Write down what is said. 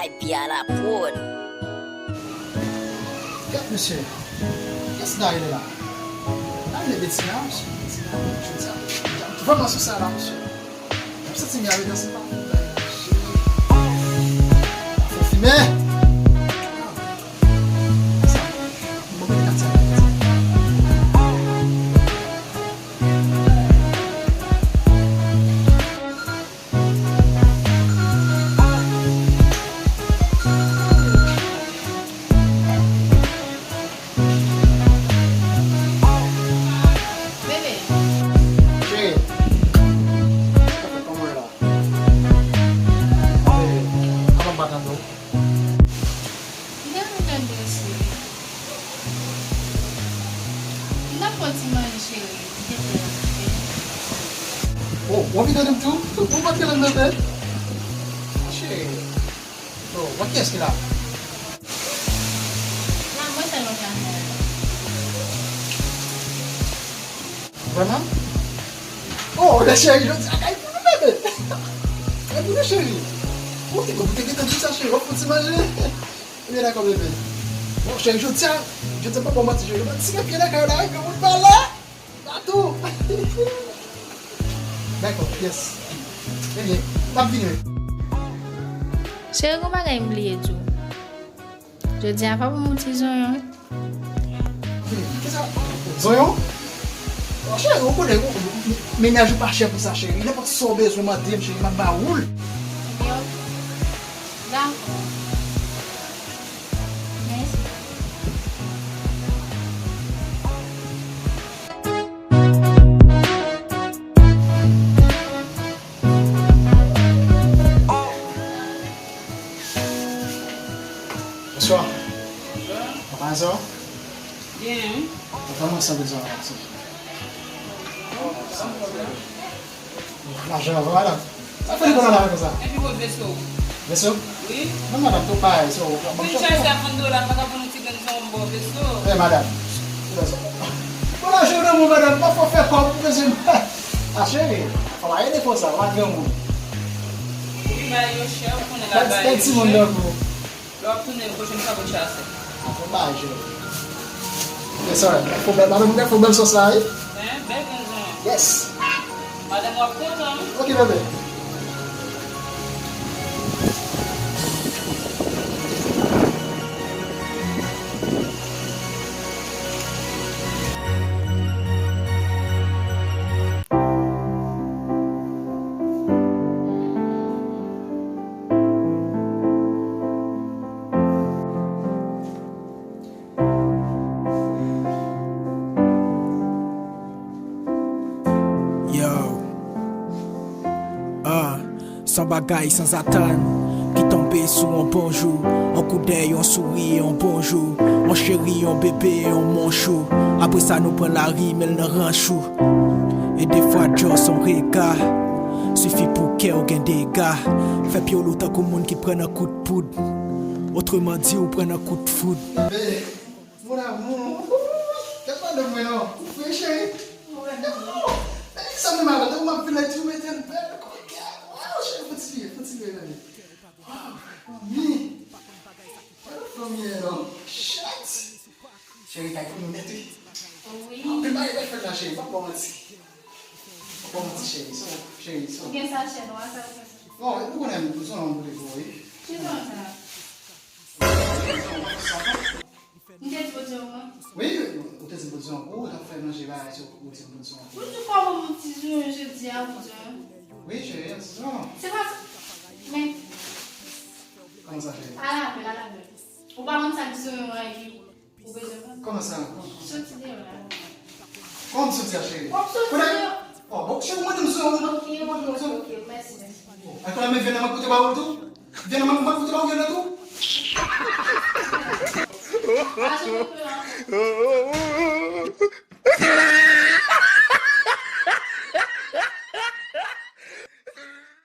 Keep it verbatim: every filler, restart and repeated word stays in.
Ay pye a la pwòd. Gad mesye. Kiyès Daryl la? Daryl e Betina, mesye. Betina, jodi a, vrèman sou sa la, mesye. M santi m ale danse pa. Fò fimen. Ah. Sa. Bon, men katye. Bebe. Cheri. Sa k ap fèt, kòman w ye la? Bebe, kòman m pa tande w? M te vin tande w, cheri. M t ap pran ti manje, cheri. M te fè l, oke? Oh, w anvi tande m tou? Ou pa t genlè m tande? Cheri. Oh, bon, kiyès ki la? Nan, mwen sèlman ki ap fè. Vrèman? Oh, men cheri, jodi a kay pou nou, bebe. Kay pou nou, cheri. Ou te, ou te gentan di sa, cheri, w ap fouti manje. Ebyen, dakò, bebe. Bon, cheri, jodi a, jodi a, m pa ba w manti, cheri, m ap tire pye nan kay la, wi, granmoun pa la. Tatou! Dakò, yes. Ebyen, m ap vini, wi. Cheri, gon bagay m bliye di w. Jodi a, pa ban m yon ti zonyon, wi. Ki, kisa? Zonyon? Oh, cheri, ou konnen, ou, ou, mennaj ou pa chè pou sa, cheri. Nenpòt sa w bezwen, mande m, cheri, m ap ba ou l. Ebyen, ok. Dakò. Mèsi. Bonswa. Bonswa. Kòman sa w? Byen. Mwen vrèman santi bezwen w. San pwoblèm. Lajan avan, madanm. Sa fè li konn al avè konsa? Epi pou veso. Veso? Wi. Non, madanm, tou parèy, so, w ap ban m chans. Vin chache a vann dola, m pa ka vann yon ti grenn zanmi bò veso. Eh, madanm. Bon, lajan nan men w, madanm, pa fò fè kòb, ou bezwen. Ah, cheri, fò pa ede konsa, w pa granmoun. Epi bagay yo chè, ou konnen la. Bèl, bèl timoun tankou w. Lè w ap tounen, pwochèn fwa pou chase. Bon bagay, cheri. Yes, sir. Fò bèl, madanm, fò bèl sòs la, wi. Hein, bèl grenn zonyon. Yes. Madanm w ap kontan, wi. Ok, bebe. Yo. Ah, se yon bagay sanzatann ki tonbe sou yon bon jou. Yon koudèy, yon souri, yon bonjou. Yon cheri, yon bebe, yon monchou. Apre sa, nou pran lari, men l nan ranch ou. E defwa, just yon rega sifi pou kè w gen dega. Fè pye w lou tankou moun ki pran nan kout poud. Otreman di, ou pran nan kout foud. Bebe, mon amour. Kèt madanm mwen non. Ou fre, cheri. Mon amour. Sa menm avè, tankou m ap vin la, di ou mete l bèl kote. Waw, cheri, fò ti vire, fò ti vire, bebe. Waw, manmi. Wè nan fanmi an non. Shit. Cheri, kay pou nou nèt, wi. Wi. Anpil bagay k ap fèt la, cheri, m p ap ba w manti. M p ap ba w manti, cheri, so, cheri, so. Ou gen sachè nwa sa, ou gen sachè? Non, ou konnen m bezwen yon bout de vo, wi. Ki jan sa? M te di w di yon wi. Wi, ou te di m pou di yon kou, ou t ap fè manje bagay, so ou di m pou di yon kou. Ou di kòman m ti jou jodi a, ou di yon. Wi, cheri, yon ti jou. Se pa sa. Men. Kòman sa, cheri? Ala bèl, ala bèl. Ou pa konn sa ki sou yon epi ou bezwen konn. Kòman sa? Soti deyò la. Kòman m soti a, cheri? W ap soti deyò. Oh, bon, cheri, ou mande m sou yon moun. Ok, ok, ok, ok, mèsi, mèsi. Ankò, men vin nan mwen kote ba ou tou. Vin nan mwen kote ba ou tou. Pa janm pè, non.